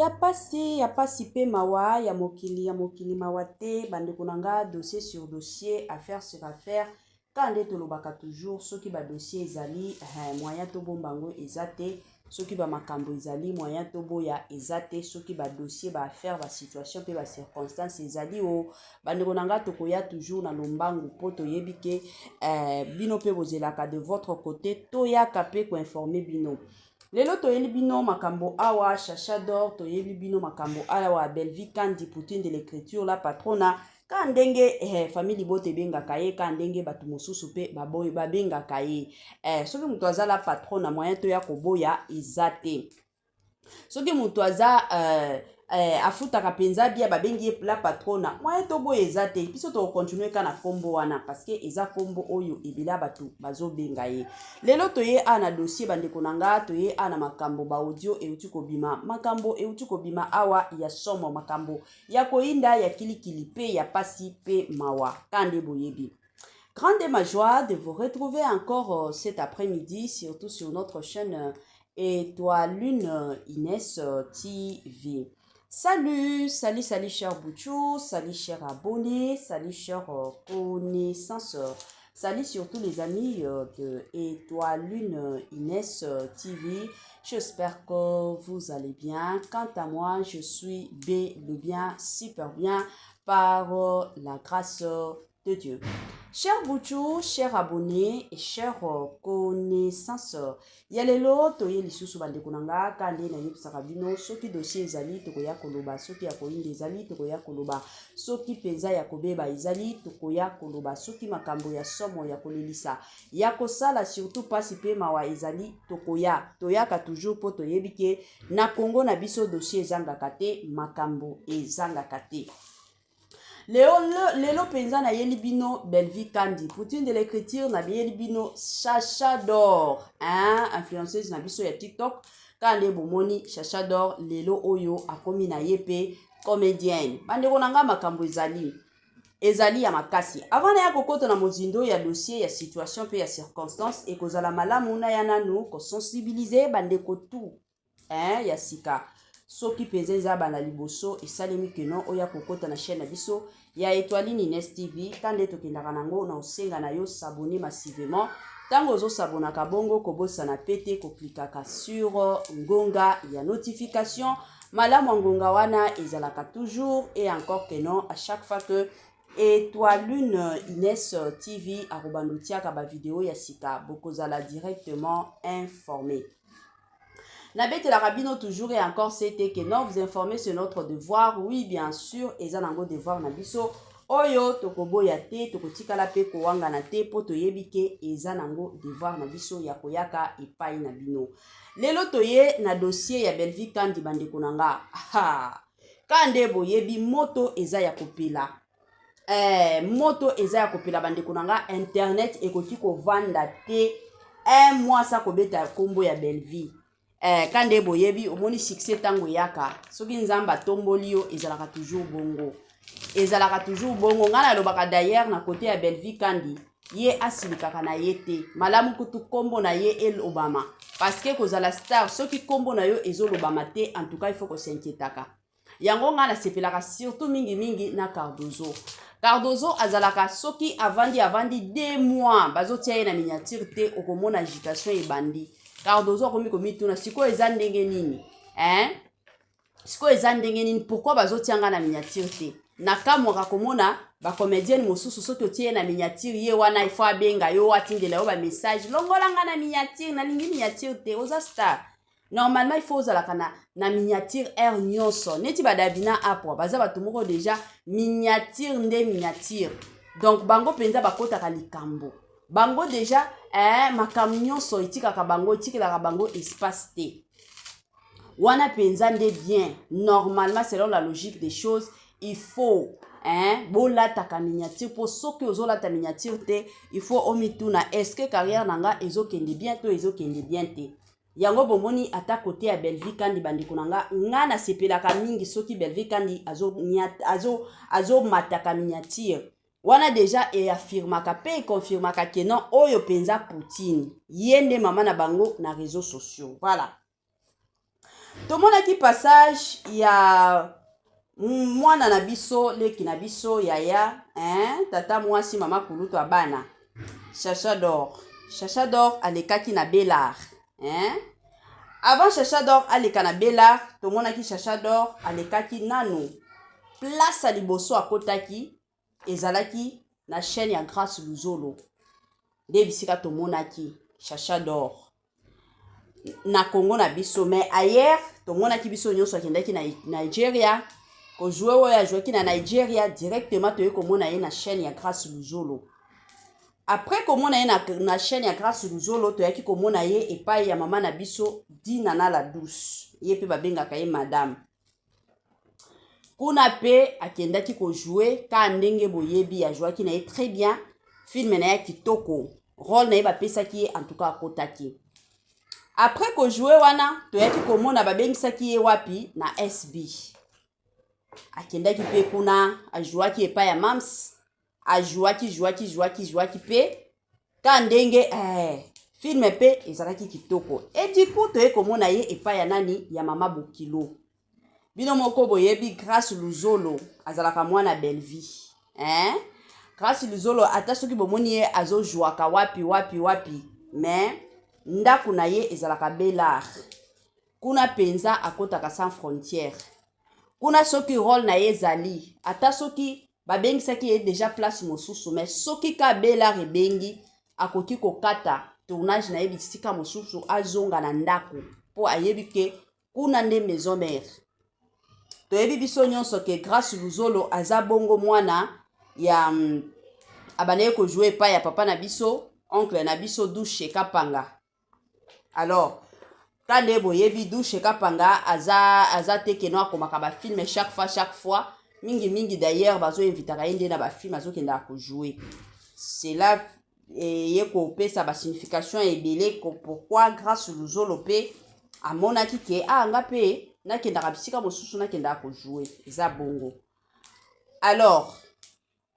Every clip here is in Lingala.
Ya pasi ya pasi pe mawa ya mokili ya mokili mawa te bandeko na nga dossier sur dossier affaire sur affaire kaka nde tolobaka toujours soki ba dossier ezali eh, moyen tobomba yango eza te soki ba makambo ezali moyen toboya eza te soki ba dossier ba affaire ba situation pe ba circonstance ezali o bandeko na nga tokoya toujours na lombangu po toyebi ke eh, bino pe bozelaka de votre côté toyaka pe koinforme bino. Lelo toyeli bino makambo awa Chacha d'or toyeli bino makambo awa Bellevue Kandi Poutine de l'écriture la patrona ka ndenge eh, famille libota ebengaka ye ka ndenge bato mosusu mpe babengaka ye eh, soki moto aza la patrona moyen toya koboya eza te soki moto aza eh, eh, afutaka mpenza bia babengi ye la patrona moyen toboya eza te biso tokokontinue ka na nkombo wana parceke eza nkombo oyo ebele ya bato bazobenga ye lelo toye a na dossier bandeko na nga toye a na makambo baaudio euti kobima makambo euti kobima awa ya somo makambo ya koyinda ya kilikili mpe ya pasi mpe mawa ka nde boyebi. Grande est ma joie de vous retrouver encore euh, cet après-midi, surtout sur notre chaîne euh, Étoile Lune euh, Inès TV. Salut, salut, salut cher Bouchou, salut cher abonné, salut cher connaissance. Salut surtout les amis de Étoile Lune Inès TV. J'espère que vous allez bien. Quant à moi, je suis B, le bien, super bien, par la grâce de Dieu. Cher Bouchou, cher abonné et cher connaissance, ya lelo toye lisusu bandeko na nga ka nde nayebisaka bino soki dossier ezali tokoya koloba, soki ya koyinda ezali tokoya koloba, soki mpenza ya kobeba ezali tokoya koloba, soki makambo ya somo ya kolelisa ya kosala surtout pasi mpe mawa ezali tokoya. Toyaka toujours mpo toyebi ke na Congo na biso dossier ezangaka te, makambo ezangaka te. Leo, lelo mpenza nayeli bino Bellevue Kandi, Poutine de l'écriture, nayeli bino Chacha d'or, hein, influenceuse na biso ya TikTok. Kaka nde bomoni Chacha d'or lelo oyo akomi na ye mpe comédienne. Bandeko na nga makambo ezali ezali ya makasi. Avant naya kokota na mozindo ya dossier ya situation mpe ya circonstance, ekozala malamu naya nanu kosensibiliser bandeko tout eh, ya sika soki mpenza eza bana liboso esalemi keno oya kokota na chaîne na biso ya Etoiline Ines TV ka nde tokendaka nango na osenga na yo s'abonner massivement ntango ozosabonaka bongo kobosana pe te koklikaka sur ngonga ya notification malamu ya ngonga wana ezalaka toujours et encore que non à chaque fois que Etoiline Ines TV akobanda otiaka ba video ya sika bokozala directement informé. Nabetelaka bino toujours et encore c'était que non vous informer c'est notre devoir. Oui bien sûr eza nango devoir na biso oyo tokoboya te tokotikala mpe kowangana te mpo toyebi ke eza nango devoir na biso ya koyaka epai na bino. Lelo toye na dossier ya Bellevue Kandi bandeko na nga. Ha! Ka nde boyebi moto eza ya kopela. Eh, moto eza ya kopela bandeko na nga internet ekoki kovanda te un mois sa kobeta nkombo ya Bellevue. Eh, ka nde boyebi omoni succès ntango eyaka soki nzambe atomboli yo ezalaka toujours bongo ezalaka toujours bongo ngai nalobaka d'ailleurs na kote ya Bellevue Kandi ye asilikaka na ye te malamu kutu nkombo na ye elobama parce que kozala star soki nkombo na yo ezolobama te en tout cas il faut kosinquietaka yango ngai nasepelaka surtout mingi mingi na Cardozo. Cardozo azalaka soki avandi avandi 2 mois bazotia ye na miniature te okomona agitation ebandi. Cardozo akomi komituna sikoyo eza ndenge nini hein? Sikoyo eza ndenge nini pourquoi bazotia ngai na miniature te? Nakamwaka komona bacomédienne mosusu soki otie ye na miniature ye wana ifo abenga yo atindela yo bamessage longola ngai na miniature nalingi miniature te oza star. Normalement il faut ozalaka na, na miniature heure nyonso neti ba Davina Apwa baza bato moko deja miniature nde miniature donc bango mpenza bakotaka likambo bango deja eh, makambo nyonso etikaka bango etikelaka bango espace te wana mpenza nde bien normalement selon la logique des choses il faut hein, bolataka miniature mpo soki ozolata miniature te il faut omituna est ce que carrière na nga ezokende bien to ezokende bien te. Yango bomoni ata kote ya Bellevue Kandi bandeko na nga nga nasepelaka mingi soki Bellevue Kandi azo azo azo mataka miniature wana deja e affirmaka pe e confirmaka que non oyo penza Poutine ye nde mama na bango na réseaux sociaux voilà. Tomonaki passage ya mwana na biso, leki na biso, yaya, hein, tata mwasi, mama kulutu ya bana, Chacha d'Or. Chacha d'Or alekaki na Belar, hein. Avant Chacha d'Or aleka na Belar, tomonaki Chacha d'Or alekaki nanu place ya liboso akotaki ezalaki na chaîne ya Grace Luzolo, nde bisika tomonaki Chacha d'Or na Congo na biso. Mais ailleurs, tomonaki biso nyonso akendaki na Nigeria kojouer. Oyo ajouaki na Nigeria, directement toye komona ye na chaîne ya Grace Luzolo. Après komona ye na chaîne ya Grâce Luzolo, toyaki komona ye epai ya mama na biso Dina na la Douce, ye mpe babengaka ye madame. Kuna mpe akendaki kojouer ka ndenge boyebi, ajouaki na ye très bien, film na ye kitoko, rôle na ye bapesaki ye, en tout cas akotaki. Après kojouer wana, toyaki komona babengisaki ye wapi? Na SB. Akendaki mpe kuna, ajouaki epai ya mams, ajouaki, jouaki, jouaki, jouaki mpe ka ndenge film mpe ezalaki kitoko. Et du coup toye komona ye epai ya nani? Ya mama Bokilo. Bino moko boyebi, Grâce Luzolo azalaka mwana Bellevie, hein? Grâce Luzolo, ata soki bomoni ye azojouaka wapi wapi wapi, mais ndako na ye ezalaka Belar. Kuna mpenza akɔtaka sans frontière. Kuna soki rôle na ye ezali, ata soki babengisaki ye déjà place mosusu, mais soki ka Belar ebengi, akoki kokata tournage na ye bisika mosusu, azonga na ndako, mpo ayebi ke kuna nde maison mère. Toyebi biso nyonso ke Grâce Luzolo aza bongo mwana ya abandaki kojouer epai ya papa na biso, oncle na biso Dushe Kapanga. Alors ka nde boyebi, Dushe Kapanga aza te keno akomaka bafilm chaque fois, chaque fois, mingimingi. D'ailleurs bazoinvitaka ye nde na bafilm azokendaka kojouer. Cela eye kopesa basignification ebele pourquoi Grâce Luzolo mpe amonaki ke ah, nga mpe nakendaka bisika mosusu, nakendaka kojouer. Eza bongo. Alors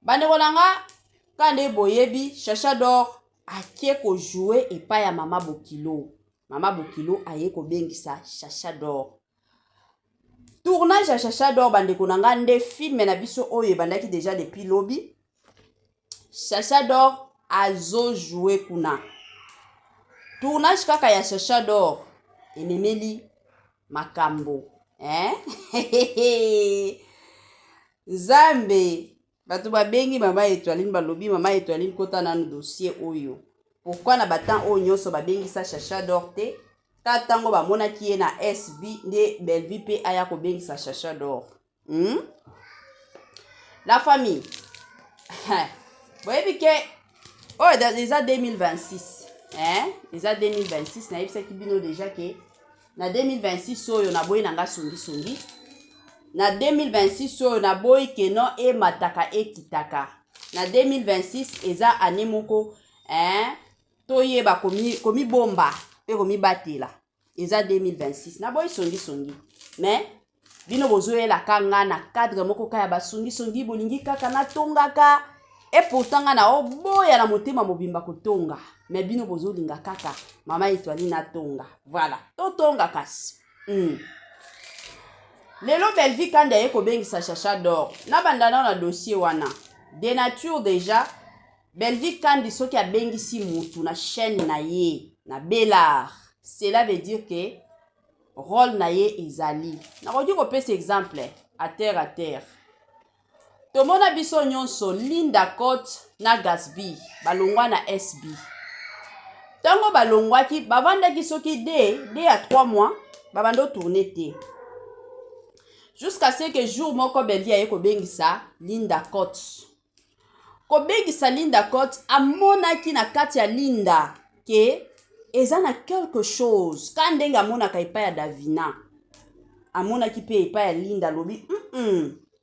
bandeko na nga, ka nde boyebi, Chacha d'Or ake kojouer epai ya mama Bokilo. Mama Bokilo aye kobengisa Chacha d'Or. Tournage ya Chacha d'Or, bandeko na nga, nde film na biso oyo ebandaki déjà depuis lobi. Chacha d'Or azojouer kuna. Tournage kaka ya Chacha d'Or ememeli makambo, eh? Nzambe, bato babengi mama Etoiline, balobi: "Mama Etoiline, kota nanu dossier oyo. Pourquoi na batemps oyo nyonso babengisa Chacha d'Or te? Ta ntango bamonaki ye na SB nde Bellevue mpe aya kobengisa Chacha d'Or?" La famille, boyebi ke oyo eza 2026, eh? Eza 2026. Nayebisaki bino déjà ke na 2026 oyo naboyi na nga songisongi. Na 2026 oyo naboyi keno emataka ekitaka. Na 2026 eza année moko, eh? Toyeba komibomba mpe komibatela. Eza 2026, naboyi songisongi. Mais bino bozoyelaka nga na cadre moko ka ya basongisongi, bolingi kaka natongaka. Et pourtant nga na oboya na motema mobimba kotonga, mais bino bozolinga kaka mama Etoile natonga. Voilà, totonga kasi. Lelo Bellevue Kandi aye kobengisa Chacha d'Or. Nabanda nao na dossier wana de nature. Déjà Bellevue Kandi soki abengisi mutu na chaîne na ye na Belar, cela veut dire que rôle na ye ezali. Nakoki kopesa exemple à terre à terre. Tomona biso nyonso Linda Cote na Gasby balongwa na SB. Ntango balongwaki, bavandaki soki 2 à 3 mois, babanda otourner te, jusqu'à ce que jour moko Bellevue aye kobengisa Linda Cote. Kobengisa Linda Cote, amonaki na kati ya Linda ke eza na quelque chose, ka ndenge amonaka epai ya Davina, amonaki mpe epai ya Linda. Alobi: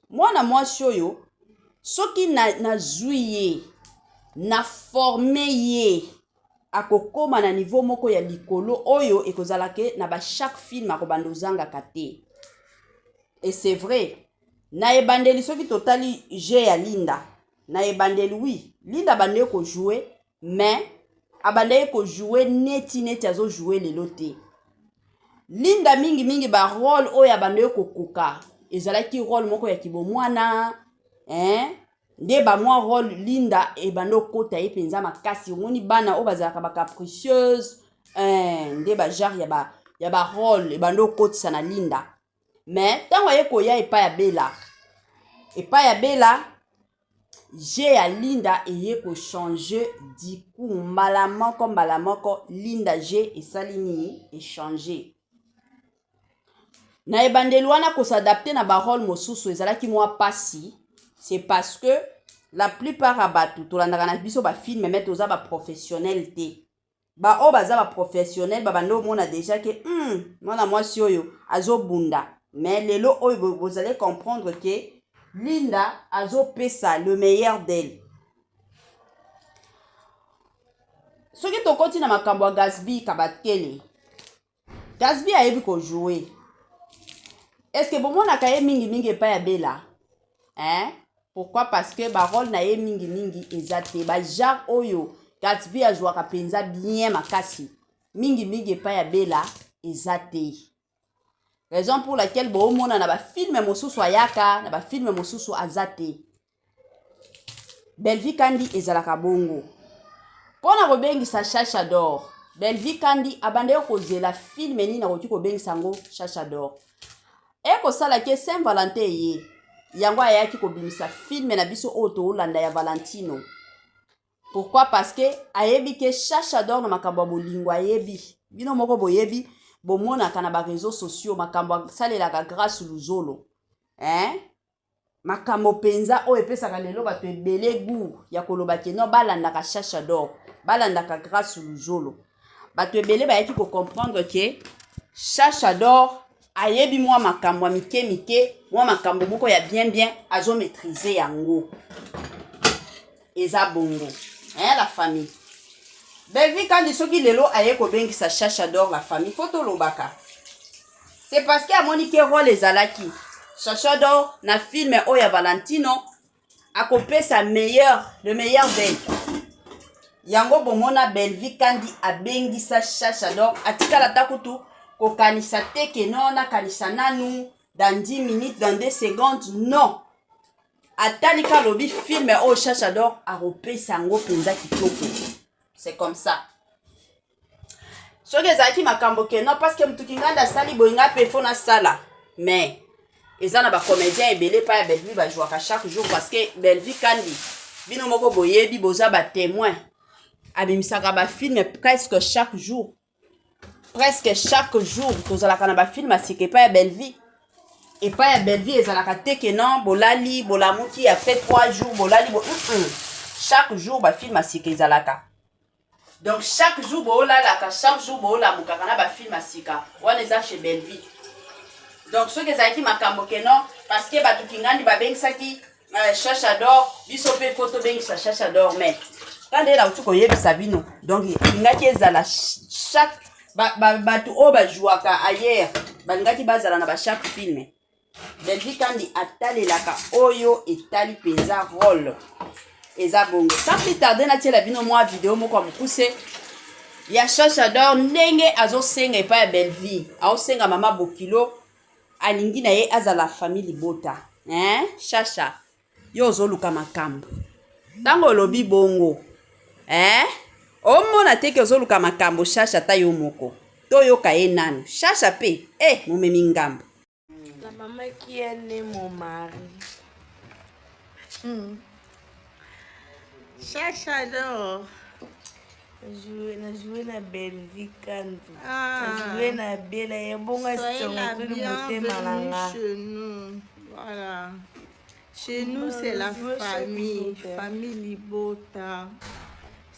Mwana mwasi oyo, soki nazwi na ye, na forme ye, akokóma na niveau moko ya likolo oyo ekozala ke na bachaque film akobanda ozangaka te." Et c'est vrai, na ebandeli, soki totali jeu ya Linda na ebandeli, oui, Linda abandaki kojouer, mais abandaki kojouer neti neti azojouer lelo te. Linda mingi mingi ba role oyo abandaki kokoka ezalaki role moko ya kibomwana hein? Nde ba mwa role Linda ebanda okota ye mpenza makasi. Omoni bana oyo bazalaka ba capricieuse hein? Nde ba genre ya ba role ebanda okotisa na Linda. Mais ntango aye koya epai ya Bella, epai ya Bella jeu ya Linda eye ko changer du coup mbala moko mbala moko Linda jeu esali nini echanger. Na ebandeli wana ko s'adapter na ba role mosusu ezalaki mwa pasi, c'est parce que la plupart ya bato tolandaka na biso ba film mais toza ba professionnel te. Ba oyo baza ba professionnel ba banda omona dejà ke mwana mwasi oyo azobunda, mais lelo oyo bozali comprendre ke Linda azopesa le meilleur d'elle. Soki tokoti na makambo ya Gasby Kabatkele, Gasby ayebi ko jouer. Est-ce que bomonaka ye mingi mingi epai ya Bella? Hein? Pourquoi? Parce que ba rôle na ye mingi mingi eza te. Ba genre oyo Gatsby azwaka penza bien makasi mingi mingi epai ya Bella eza te. Raison pour laquelle boomona na ba film mosusu ayaka, na ba film mosusu aza te. Bellevue Kandi ezalaka bongo. Pona kobengisa Chacha d'or, Bellevue Kandi abandaki kozela film nini akoki kobengisa yango Chacha d'or. Ekosala ke Saint Valentin eye, yango ayaki kobimisa film na biso oyo toolanda ya Valentino. Pourquoi? Parce que ayebi ke Chacha d'or na makambo ya bolingo ayebi. Bino moko boyebi, bomonaka na ba réseaux sociaux makambo asalelaka Grace Luzolo. Hein? Makambo penza oyo epesaka lelo bato ebele gout ya koloba ke non, balandaka Chacha d'or, balandaka Grace Luzolo. Bato ebele bayaki ko comprendre ke Chacha d'or ayebi mwa makambo ya mike mike, mwa makambo moko ya bien bien azo maîtriser yango. Eza bongo. Hein, la famille. Bellevue Kandi soki lelo aye kobengisa Chacha d'or la famille, faut tolobaka. C'est parce que amoni ke rôle ezalaki. Chacha d'or na film oyo ya Valentino akopesa meilleur, le meilleur d'elle. Yango bomona Bellevue Kandi abengisa Chacha d'or, atikala ta kutu kokanisa te ke non, nakanisa nanu dans 10 minutes, dans 2 secondes, non. Atali ka lobi film oyo Chacha d'or akopesa yango mpenza kitoko. C'est comme ça. Soki ezalaki makambo ke non, parce que mutu kinganda asali boye nga pe faut nasala. Mais eza na ba comédien ebele pa ya Bellevue ba jouaka chaque jour, parce que Bellevue Kandi bino moko boyebi, boza ba témoin, abimisaka ba film presque chaque jour. Presque chaque jour tozalaka na ba film ya sika epai ya Bellevue. Epai ya Bellevue ezalaka te ke non bolali bolamuki après 3 jours bolali bo, Chaque jour ba film ya sika ezalaka. Donc chaque jour bolalaka, chaque jour bolamukaka na ba film ya sika. Wana eza chez Bellevue. Donc soki ezalaki makambo ke non, parce que bato kingandi babengisaki Chacha d'or, biso pe faut tobengisa Chacha d'or, mais quand nde nauti koyebisa bino, donc elingaki ezala chaque bato oyo bajouaka ailleurs balingaki bazala na ba chaque film. Bellevue Kandi atalelaka oyo etali mpenza rôle. Eza bongo. Sans plus tarder, natiela bino mwa video moko ya mokuse ya Chacha d'or ndenge azosenga epai ya Bellevue, aosenga mama Bokilo, alingi na ye azala famille libota. Hein? Chacha, yo ozoluka makambo. Tango olobi bongo, hein? Omona te ke ozoluka makambo Chacha ta yo moko. Toyoka ye nanu. Chacha pe, momemi ngambo. La maman qui est née mon mari. Chacha d'or. Na joué na Bellevue Kandi. Na joué na Bella ya bonga Soyez la songo motema na bienvenue nga. chez nous. Voilà. Chez nous, c'est la Jouer chaque famille. jour, hein. Famille Libota.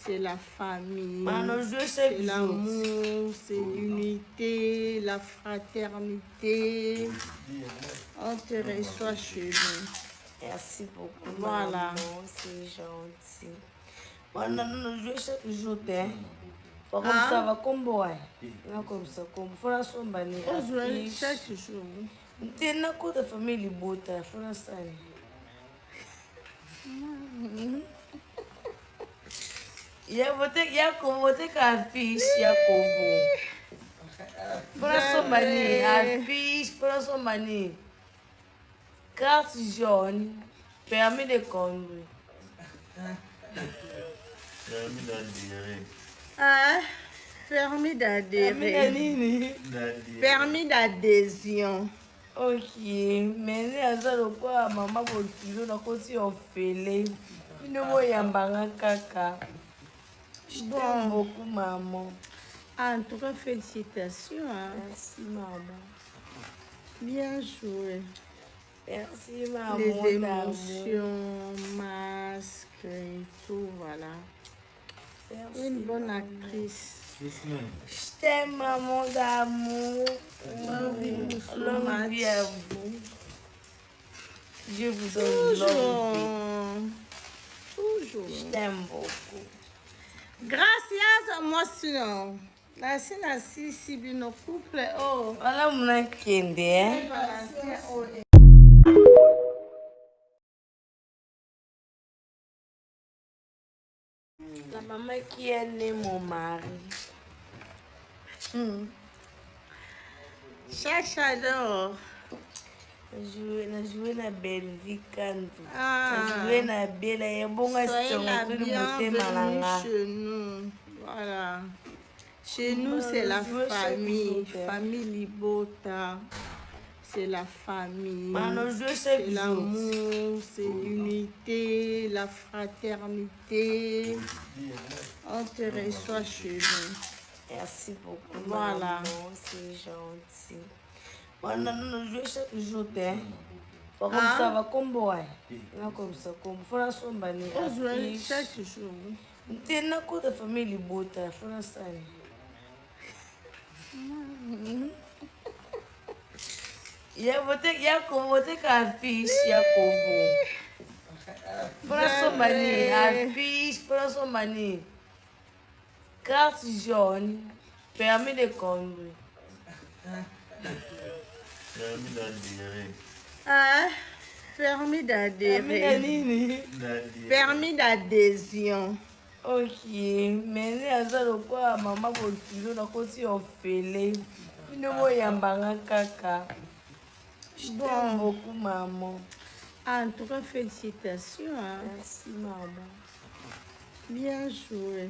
C'est la famille. Bah, on joue chaque C'est jour. l'amour, c'est l'unité, la fraternité. On te reçoit chez nous. Merci beaucoup, Voilà. maman, c'est gentil. Bon, non, non, je chaque jour, hein. Pas comme Ah. ça, va comme boy. Non, comme ça, comme. Faut la sombre, ni On joue affiche. chaque jour. T'es na côté famille Libota, faut la salle. Ya voté, ya convoté ka affiche, ya convo. Faut nasomba nini? Affiche, faut nasomba nini? Carte jaune, permis de conduire. Permis d'adhérer. Ah, permis d'adhérer. Nini? Permis d'adhésion. Ok, mais nde aza lokola mama bokilo, nakoti ofele, bino boyambanga kaka. Je t'aime beaucoup, maman. En tout cas, félicitations. Hein. Merci, maman. Bien joué. Merci, maman. Les émotions, masque et tout, voilà. Merci, une bonne actrice. Je t'aime, maman d'amour. Longue vie à vous. Je vous donne longue vie. Toujours. Je t'aime beaucoup. Gracias, moi sinon. Nasi nasisi bino couple oh. Voilà mon kende. La maman qui est née mon mari. Chacha d'or. Na joué na Bellevue Kandu. Na joué na Bella Ebonga. Soyez la motema na bienvenue nga. chez nous. Voilà. Chez nous, c'est la famille. Famille Libota. C'est la famille. Mano, joué chaque C'est jour. l'amour, c'est l'unité, la fraternité. On te reçoit chez nous. Merci beaucoup. Voilà. Maman, c'est gentil. Mano, na joué chaque jour te. Comme ça va kombo wa. Na comme ça kombo. Faut nasomba ni On joue affiche. chaque jour. Nte nakota famille libota, faut nasala. Ya vote ya kovo teka affiche ya kovo. Faut nasomba nini? Affiche, faut nasomba nini? Carte jaune, permis de conduire. Permis d'adhérer. Ah, permis d'adhérer. Nini? D'adhérer. Permis d'adhésion. Ok, mais nde aza lokola mama bokilo, nakoti ofele, bino boyambanga kaka. Je t'aime beaucoup, maman. En tout cas, félicitations. Hein. Merci, maman. Bien joué.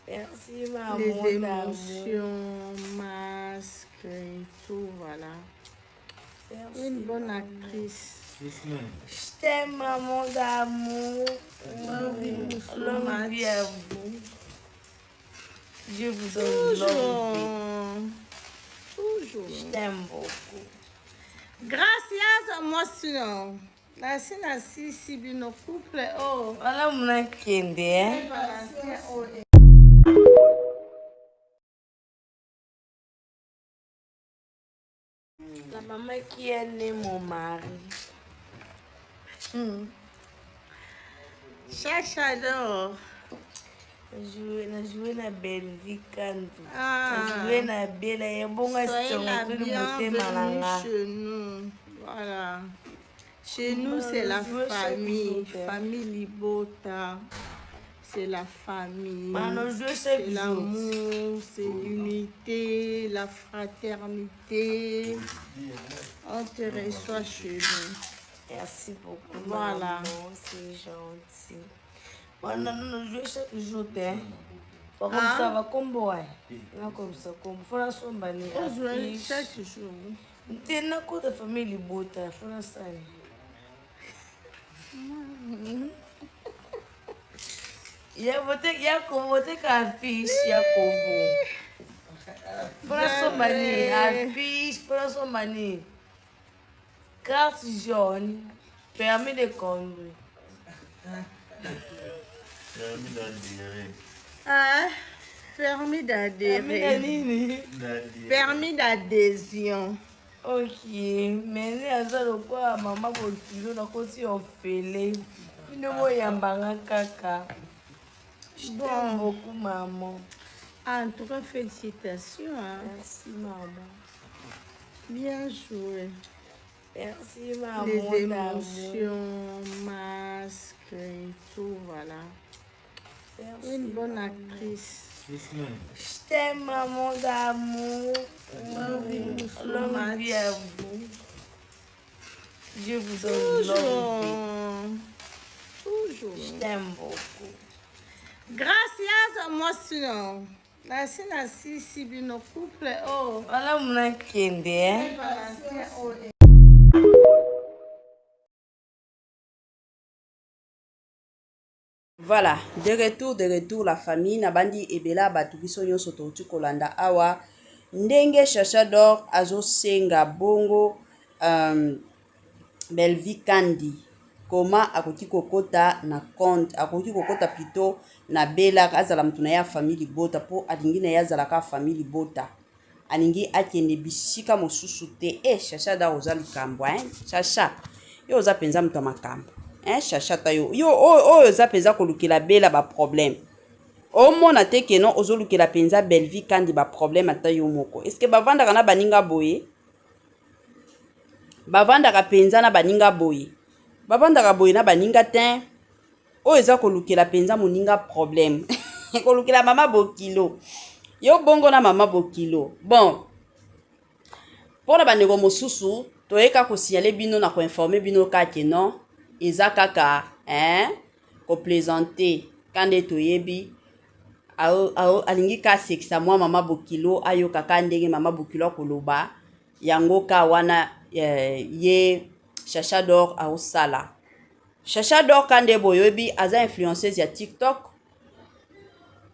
Merci, maman. Les émotions, masque et tout, voilà. Merci, Une bonne actrice. Je t'aime, maman d'amour. Longue vie à vous. Je vous donne longue vie. Toujours. Je t'aime beaucoup. Gracias, moi sinon. Nasi nasisi bino couple oh. Voilà mon kende. La maman qui est née mon mari. Chacha d'or. Na joué na Bellevue Kandu. Ah. Na joué na Bella Ebonga. Soyez la motema na bienvenue nga. chez nous. Voilà. Chez nous, c'est la joué chaque famille. jour. Famille Libota. C'est la famille. Mano, joué chaque C'est jour. l'amour, c'est l'unité, la fraternité. On te reçoit chez nous. Merci beaucoup, Voilà. maman, c'est gentil. Mano, na joué chaque jour te. Comme ça va kombo wa. Na comme ça kombo. Faut nasomba ni On joue affiche. chaque jour. Nte nakota famille libota, faut nasala. Ya vote ya kovo teka affiche ya kovo. Faut nasomba nini? Affiche, faut nasomba nini? Carte jaune, permis de conduire. Permis d'adhérer. Ah, permis d'adhérer. Nini? D'adhérer. Permis d'adhésion. Ok, mais nde aza lokola mama bokilo, nakoti ofele, bino boyambanga kaka. Je t'aime beaucoup, maman. En tout cas, félicitations. Hein. Merci, maman. Bien joué. Merci, maman. Les émotions, masque et tout, voilà. Merci, Une bonne actrice. Je t'aime, maman d'amour. Longue vie à vous. Dieu vous donne longue vie. Toujours. Je t'aime beaucoup. Gracias, mwasi no. Nasi nasisi bino couple oyo. Voilà mon kende, hein. Valentin oyo. Voilà, de retour, de retour la famille, nabandi ebela bato biso nyonso touti kolanda awa ndenge Chacha d'Or azosenga bongo Bellevue Kandi koma akoki kokota na compte, akoki kokota plutôt na Bella, azala moto na ye ya famille libota, po alingi na ye azalaka famille libota, alingi akende bisika mosusu te. Chacha d'Or oza likambo, hein? Chacha, yo oza mpenza moto ya makambo, hein? Chacha ta yo, yo oyo oza mpenza kolukela Bella ba problème. Omona te ke non ozolukela mpenza Bellevue Kandi ba problème ata yo moko. Est-ce que bavandaka na baninga boye? Bavandaka mpenza na baninga boye? Bavandaka boye na baninga te? Oyo eza kolukela mpenza moninga problème. Kolukela mama bokilo. Yo bongo na mama bokilo. Bon. Mpona bandeko mosusu, toyeka kosignaler bino na koinformer bino kaka non, eza kaka, hein, koplaisanter. Kande toyebi alingi ka asekisa mwa mama bokilo, ayoka ka ndenge mama bokilo akoloba yango ka wana, ye Chacha d'Or aosala. Chacha d'Or kande boyebi aza influenceuse ya TikTok,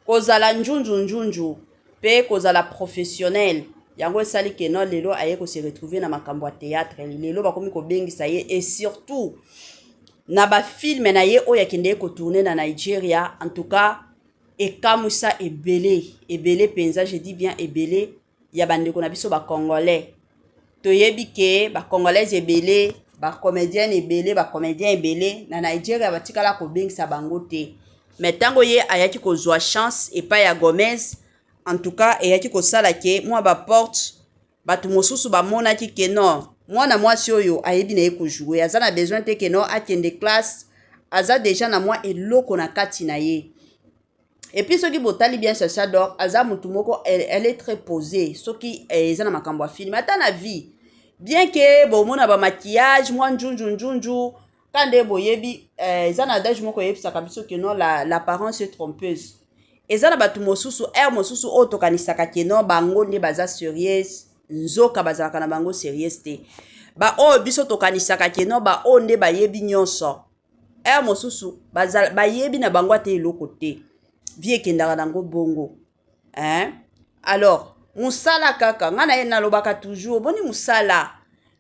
kozala njunju njunju pe kozala professionnel yango esali ke non lelo aye ko se retrouver na makambo ya théâtre. Lelo bakomi kobengisa ye et surtout na ba film na ye oyo akendeki kotourner na Nigeria. En tout cas ekamwisa ebele ebele mpenza, je dis bien ebele ya bandeko na biso ba congolais. Toyebi ke ba congolais ebele, ba comédienne ebele, ba comédien ebele na Nigeria batikala kobengisa bango te. Mais ntango ye ayaki kozwa chance epai ya Gomez, en tout cas eyaki kosala ke mwa ba porte bato mosusu bamonaki ke non, mwana mwasi oyo ayebi na ye kojouer, aza na besoin te ke non akende classe, aza déjà na mwa eloko na kati na ye. Et puis soki botali bien Chacha d'Or aza mutu moko, elle est très posée. Soki eza na makambo ya film, ata na vie, bien que bomona ba maquillage mwa njunju njunju, ka nde boyebi, eza na adage moko eyebisaka biso ke non, l'apparence est trompeuse. Eza na bato mosusu, aire mosusu oyo tokanisaka ke non bango nde baza sérieuse, nzoka bazalaka na bango sérieuse te. Ba oyo biso tokanisaka ke non ba oyo nde bayebi nyonso, aire mosusu bayebi na bango ate eloko te. Vie ekendaka nango bongo, hein? Alors mosala kaka nga na ye nalobaka toujours, boni mosala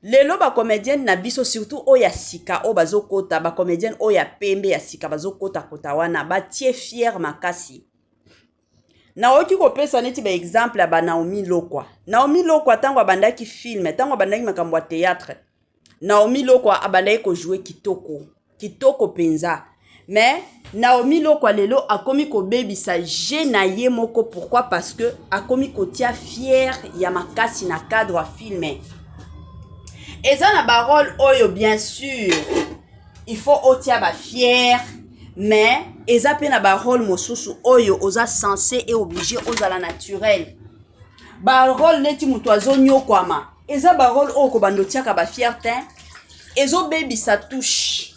lelo ba comédienne na biso surtout oyo ya sika oyo bazokota, ba comédienne oyo ya pembe ya sika bazokota kota wana batie fier makasi. Naoki kopesa neti ba exemple ya ba Naomi Lokwa. Naomi Lokwa ntango abandaki film, ntango abandaki makambo ya théâtre, Naomi Lokwa abandaki kojouer kitoko kitoko mpenza. Mais Naomi Lokwa lelo akomi kobebisa jeu na ye moko. Pourquoi? Parce que akomi kotia fier ya makasi na cadre ya film. Eza na ba rôle oyo bien sûr il faut otia ba fier, mais eza pe na ba rôle mosusu oyo oza censé et obligé ozala naturel. Ba rôle neti moto azonyokwama, eza ba rôle oyo kobanda otiaka ba fier te, ezobebisa touche.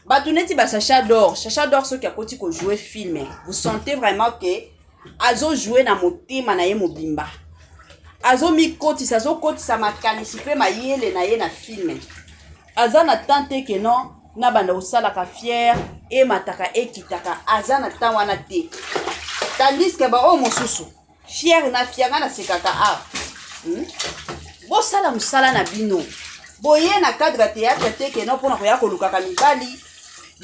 Bato neti ba Chacha d'Or, Chacha d'Or soki akoti kojouer film, vous sentez vraiment que azojouer na motema na ye mobimba, azomikotisa, azokotisa makanisi mpe mayele na ye na film. Aza na temps te ke non na banda kosalaka fier emataka ekitaka, aza na temps wana te. Tandis que ba oyo mosusu fier na fier, nga nasekaka awa. Bosala mosala na bino, boye na cadre ya théâtre te ke non mpona koya kolukaka mibali.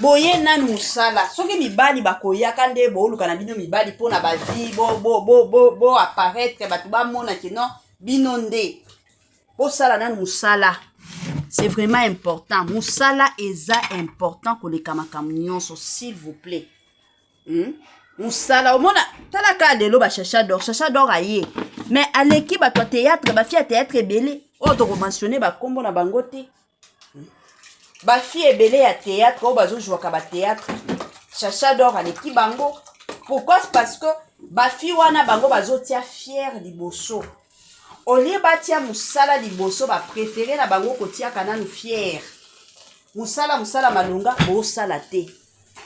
Boye nanu mosala, soki mibali bakoyaka nde booluka na bino mibali mpona bavie bo apparaître, bato bamona ke non bino nde bosala nanu mosala. C'est vraiment important, mosala eza important koleka makambo nyonso, s'il vous plaît. Mosala omona, tala kaka lelo ba Chacha d'Or. Chacha d'Or aye, mais aleki bato ya théâtre, bafille ya théâtre ebele oyo tokomentionne bakombo na bango te. Bafille ebele ya théâtre oyo bazojwaka ba théâtre, Chacha d'Or aleki bango. Pourquoi? Parce que Ba fille wana bango bazotia fiere liboso au lieu batia mosala liboso, bapréféré na bango kotiaka nanu fiere. Mosala, mosala malonga bosala te,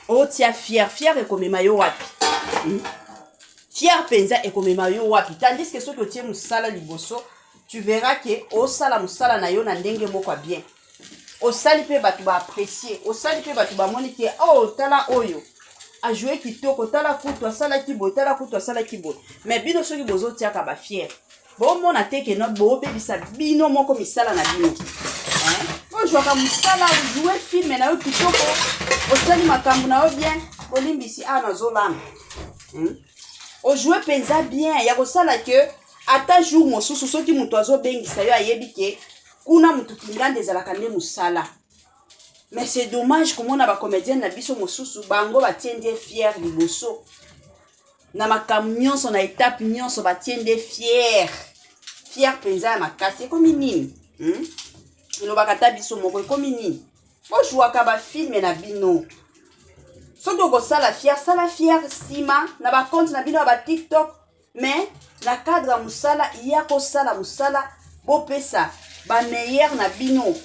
otia fiere. Fiere ekomema yo wapi? Fiere mpenza ekomema yo wapi? Tandis que soki otie mosala liboso, tu verras que osala mosala na yo na ndenge moko ya bien, osali mpe bato baapprécie, osali mpe bato bamoni ke oh, tala oyo ajoue kitoko, tala kutu asalaki boye, tala kutu asalaki boye. Mais bino soki bozotiaka bafiere, bomona te ke no bobebisa bino moko misala na bino? Ozwaka mosala, ojoue film na yo kitoko, osali makambo na yo bien. Bolimbisi, awa nazolanda. Ojoue mpenza bien ya kosala ke ata jour mosusu soki moto azobengisa yo, ayebi ke kuna motu kinganda ezalaka nde mosala. Mais c'est dommage komona bacomédienne na biso mosusu, bango batie nde fiere liboso na makambo nyonso, na étape nyonso batie nde fiere, fiere mpenza ya makasi. Ekomi nini? Elobaka ata biso moko, ekomi nini? Bozwaka bafilm na bino, soki okosala fiere, sala fiere nsima na bacompte na bino ya baTikTok, mais na cadre ya mosala, ya kosala mosala, bopesa bameilleur na bino.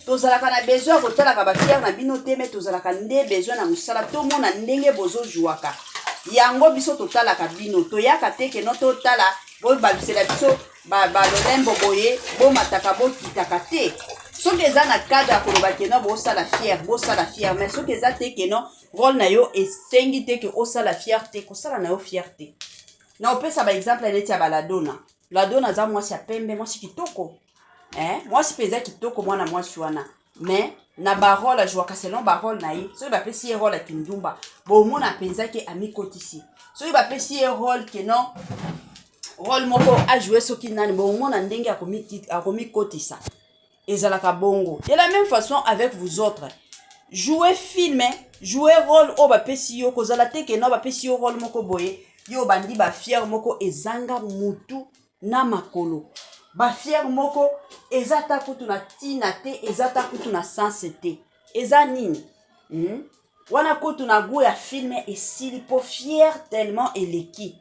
Tozalaka na besoin ya kotalaka bafiere na bino te, mais tozalaka nde besoin na mosala, tomona ndenge bozozwaka yango. Biso totalaka bino, toyaka te keno totala bobalusela biso balolembo boye, bomataka bokitaka te. Soki eza na cadre ya koloba keno bosala fiere, bosala fiere. Mais soki eza te keno rôle na yo esengi te ke osala fiere te, kosala na yo fiere te. Na opesa baexemple neti ya baladona. Ladona aza mwasi ya pembe, mwasi kitoko, eh? Mwasi mpenza kitoko, mwana mwasi wana. Mais na barole azwaka selon barole na ye. Soki bapesi ye rôle ya kindumba, bomona mpenza ke amikotisi. Soki bapesi ye rôle ke non, rôle moko ajoue soki nani, bomona ndenge akomikotisa. Ezalaka bongo. De la même façon avec vous autres, jouer film, jouer rôle oyo bapesi yo. Kozala te ke no bapesi yo rôle moko boye, yo obandi bafiere moko ezanga mutu na makolo, bafiere moko eza ta kutu na ntina te, eza ta kutu na sens te. Eza nini? Wana kutu na goût ya film esili, mpo fiere tellement eleki.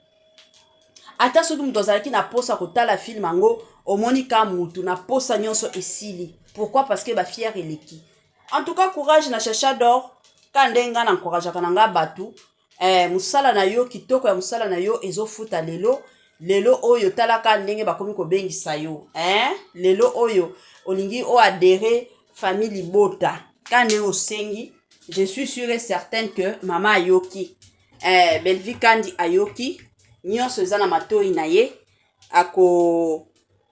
Ata soki moto azalaki na posa kotala film yango, omoni ka mutu na posa nyonso esili. Pourquoi? Parce que bafiere eleki. En tout cas, courage na Chacha d'Or. Ka ndenge ngai na encourageaka na ngai bato, mosala na yo kitoko, ya mosala na yo ezofuta lelo. Lelo oyo talaka ndenge bakomi kobengisa yo, eh? Lelo oyo olingi oadhérer famille libota ka ndenge osengi, je suis sûr et certaine que mama ayoki, Belvi Kandi ayoki nyonso, eza na matoi na ye, ako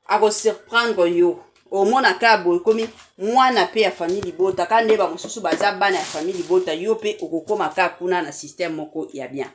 akosurprendre yo. Omona kaka boye ekomi mwana mpe ya famille libota, kaka nde bamosusu baza bana ya famille libota, yo mpe okokóma kaka kuna na système moko ya bien.